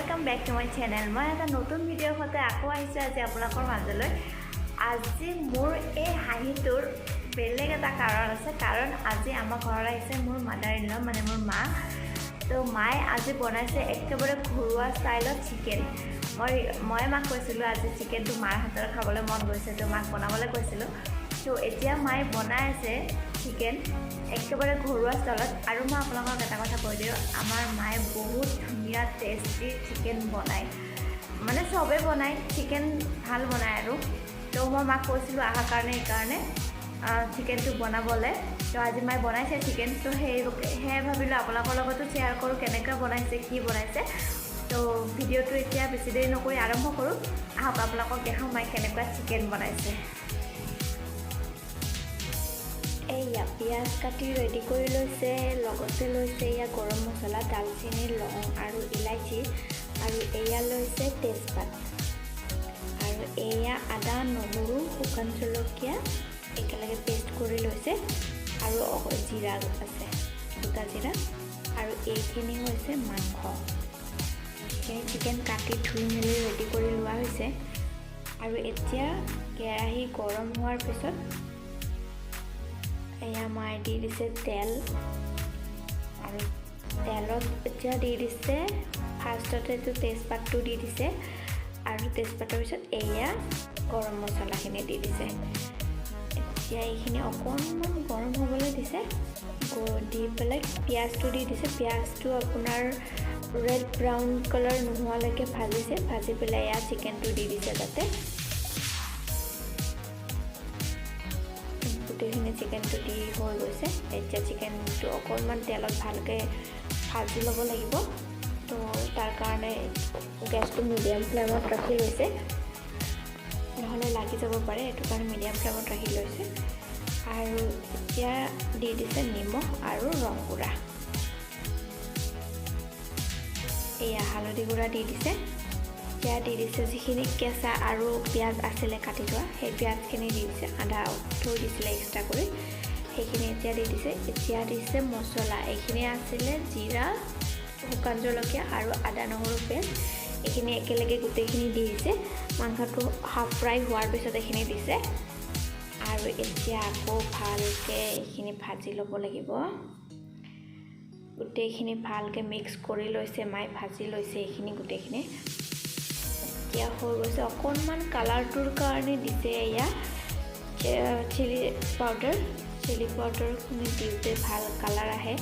Welcome back to my channel. মই এটা নতুন ভিডিঅ'ৰ সৈতে আকৌ আহিছোঁ আজি আপোনালোকৰ মাজলৈ। আজি মোৰ এই হাঁহিটোৰ বেলেগ এটা কাৰণ আছে, কাৰণ আজি আমাৰ ঘৰত আহিছে মোৰ মাদাৰ ইন ল, মানে মোৰ মা। তো মায়ে আজি বনাইছে একেবাৰে ঘৰুৱা ষ্টাইলত চিকেন। মই মাক কৈছিলোঁ, আজি চিকেনটো মাৰ হাতেৰে খাবলৈ মন গৈছে, তো মাক বনাবলৈ কৈছিলোঁ। তো এতিয়া মায়ে বনাই আছে চিকেন একেবাৰে ঘৰুৱা ষ্টাইলত। আৰু মই আপোনালোকক এটা কথা কৈ দিওঁ, আমাৰ মায়ে বহুত ধুনীয়া টেষ্টি চিকেন বনায়। মানে চবেই বনায়, চিকেন ভাল বনায়। আৰু তো মই মাক কৈছিলোঁ অহাৰ কাৰণে, সেইকাৰণে চিকেনটো বনাবলৈ। তো আজি মায়ে বনাইছে চিকেন। তো সেয়ে ভাবিলোঁ আপোনালোকৰ লগতো শ্বেয়াৰ কৰোঁ কেনেকৈ বনাইছে, কি বনাইছে। তো ভিডিঅ'টো এতিয়া বেছি দেৰি নকৰি আৰম্ভ কৰোঁ আহক। আপোনালোকক দেখাওঁ মায়ে কেনেকুৱা চিকেন বনাইছে। এইয়া পিঁয়াজ কাটি ৰেডি কৰি লৈছে, লগতে লৈছে এয়া গৰম মছলা, ডালচেনি, লং আৰু ইলাচি, আৰু এয়া লৈছে তেজপাত, আৰু এয়া আদা, নহৰু, শুকান জলকীয়া একেলগে পেষ্ট কৰি লৈছে, আৰু জিৰা আছে, গোটা জিৰা। আৰু এইখিনি হৈছে মাংস। এইখিনি চিকেন কাটি ধুই মেলি ৰেডি কৰি লোৱা হৈছে। আৰু এতিয়া কেৰাহী গৰম হোৱাৰ পিছত এয়া মায়ে দি দিছে তেল। আৰু তেলত এতিয়া দি দিছে, ফাৰ্ষ্টতেতো তেজপাতটো দি দিছে, আৰু তেজপাতৰ পিছত এয়া গৰম মছলাখিনি দি দিছে। এতিয়া এইখিনি অকণমান গৰম হ'বলৈ দিছে। দি পেলাই পিঁয়াজটো দি দিছে। পিঁয়াজটো আপোনাৰ ৰেড ব্ৰাউন কালাৰ নোহোৱালৈকে ভাজিছে। ভাজি পেলাই এয়া চিকেনটো দি দিছে তাতে। গোটেইখিনি চিকেনটো দি হৈ গৈছে। এতিয়া চিকেনটো অকণমান তেলত ভালকৈ ভাজি ল'ব লাগিব। তো তাৰ কাৰণে গেছটো মিডিয়াম ফ্লেমত ৰাখি লৈছে, নহ'লে লাগি যাব পাৰে, সেইটো কাৰণে মিডিয়াম ফ্লেমত ৰাখি লৈছে। আৰু এতিয়া দি দিছে নিমখ আৰু ৰং গুড়া। এয়া হালধি গুড়া দি দিছে। এতিয়া দি দিছে যিখিনি কেঁচা আৰু পিঁয়াজ আছিলে কাটি থোৱা, সেই পিঁয়াজখিনি দি দিছে। আধা থৈ দিছিলে এক্সট্ৰা কৰি, সেইখিনি এতিয়া দি দিছে। এতিয়া দিছে মছলা। এইখিনি আছিলে জিৰা, শুকান জলকীয়া আৰু আদা নহৰু পেষ্ট। এইখিনি একেলগে গোটেইখিনি দি দিছে। মাংসটো হাফ ফ্ৰাই হোৱাৰ পিছত এইখিনি দিছে। আৰু এতিয়া আকৌ ভালকৈ এইখিনি ভাজি ল'ব লাগিব। গোটেইখিনি ভালকৈ মিক্স কৰি লৈছে মায়ে, ভাজি লৈছে এইখিনি গোটেইখিনি। এতিয়া হৈ গৈছে। অকণমান কালাৰটোৰ কাৰণে দিছে এয়া চিলি পাউডাৰ। চিলি পাউডাৰখিনি দিওঁতে ভাল কালাৰ আহে।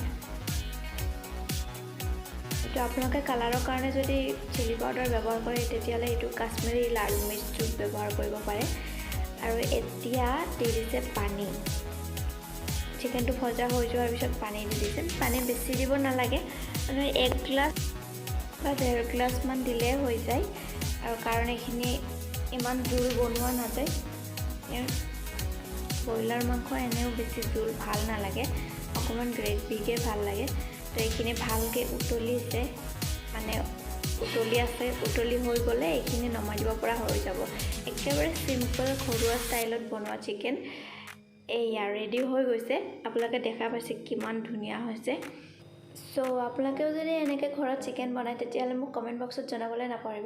এইটো আপোনালোকে কালাৰৰ কাৰণে যদি চিলি পাউডাৰ ব্যৱহাৰ কৰে, তেতিয়াহ'লে এইটো কাশ্মীৰী লাল মিৰ্চটো ব্যৱহাৰ কৰিব পাৰে। আৰু এতিয়া দি দিছে পানী। চিকেনটো ভজা হৈ যোৱাৰ পিছত পানী দি দিছে। পানী বেছি দিব নালাগে, মানে এক গ্লাছ বা ডেৰ গ্লাছমান দিলেই হৈ যায়। আৰু কাৰণ এইখিনি ইমান জোল বনোৱা নাযায়। ব্ৰইলাৰ মাংস এনেও বেছি জোল ভাল নালাগে, অকণমান গ্ৰেভিকে ভাল লাগে। তো এইখিনি ভালকৈ উতলিছে, মানে উতলি আছে। উতলি হৈ গ'লে এইখিনি নমাই দিব পৰা হৈ যাব। একেবাৰে চিম্পল ঘৰুৱা ষ্টাইলত বনোৱা চিকেন এইয়া ৰেডি হৈ গৈছে। আপোনালোকে দেখা পাইছে কিমান ধুনীয়া হৈছে। চ' আপোনালোকেও যদি এনেকৈ ঘৰত চিকেন বনায়, তেতিয়াহ'লে মোক কমেণ্ট বক্সত জনাবলৈ নাপাহৰিব।